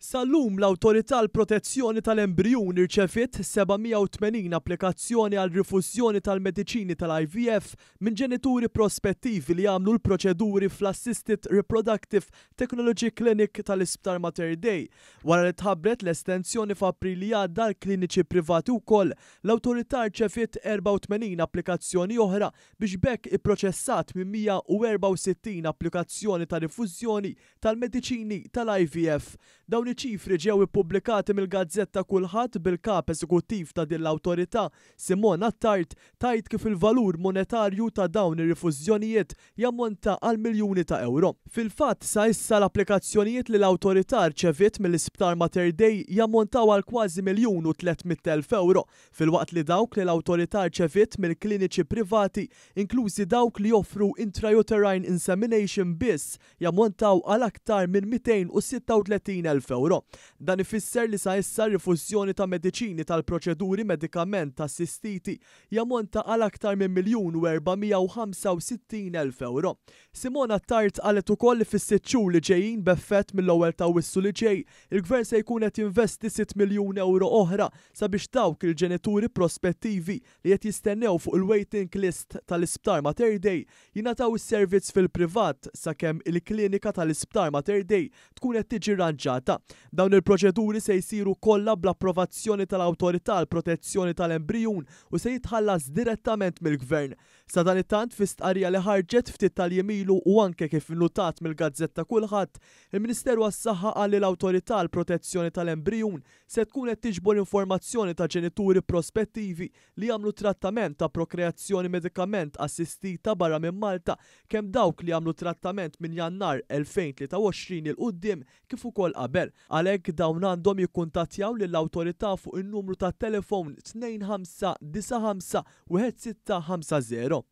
Sal-lum l-Awtorità għall-Protezzjoni tal-Embrijun irċeviet 780 applikazzjoni għal rifużjoni tal-mediċini tal-IVF minn ġenituri prospettivi li għamlu l-proċeduri fl-Assisted Reproductive Technology Clinic tal-Isptar Mater Dei. Wara li tħabbret l-estensjoni f'April li għadda għall-kliniċi privati wkoll, l-Awtorità rċeviet 84 applikazzjoni oħra biex b'hekk ipproċessat 864 applikazzjoni ta' rifużjoni tal-mediċini tal-IVF. Dawn iċ-ċifri ġew ippubblikati mill-gazzetta Kullħadd bil-Kap Eżekuttiv ta' din l-awtorità, Simone Attard, tgħid kif il-valur monetarju ta' dawn ir-rifużjonijiet jammonta għal miljuni ta' ewro. Fil-fatt, sa issa l-applikazzjonijiet li l-awtorità rċeviet mill-Isptar Mater Dei jammontaw għal kważi 1,300,000 ewro, filwaqt li dawk li l-awtorità rċeviet mill-kliniċi privati, inklużi dawk li joffru intrauterine insemination biss, jammontaw għal aktar minn 236,000 ewro. Dan ifisser li sa issa r-rifużjoni ta' mediċini tal-proċeduri medikament assistiti jammonta għal aktar minn 1,465,000 ewro. Simona Attard qalet ukoll li fis-sitt xhur li ġejjin b'effett mill-ewwel ta' Awwissu li ġej, il-Gvern se jkun qed jinvesti sitt miljun ewro oħra sabiex dawk il-ġenituri prospettivi li qed jistennew fuq il-waiting list tal-Isptar Mater Dei jingħataw is-servizz fil-privat sakemm il-klinika tal-Isptar Mater Dei tkun qed tiġi rranġata. Dawn il-proċeduri se jsiru kollha bl-approvazzjoni tal-Awtorità għall-Protezzjoni tal-Embrijun u se jitħallas direttament mill-Gvern. Sadanittant, fi stqarrija li ħarġet ftit tal-jiem ilu u anke kif innutat mill-gazzetta Kullħadd, il-Ministeru għas-Saħħa qal li l-Awtorità għall-Protezzjoni tal-Embrijun se tkun qed tiġbor informazzjoni ta' ġenituri prospettivi li jagħmlu trattament ta' prokreazzjoni medikament assistita barra minn Malta, kemm dawk li għamlu trattament minn Jannar 2023 'il quddiem kif ukoll qabel. Għalhekk dawn għandhom jikkuntattjaw lill-Awtorità fuq in-numru tat-telefon 2595 1650.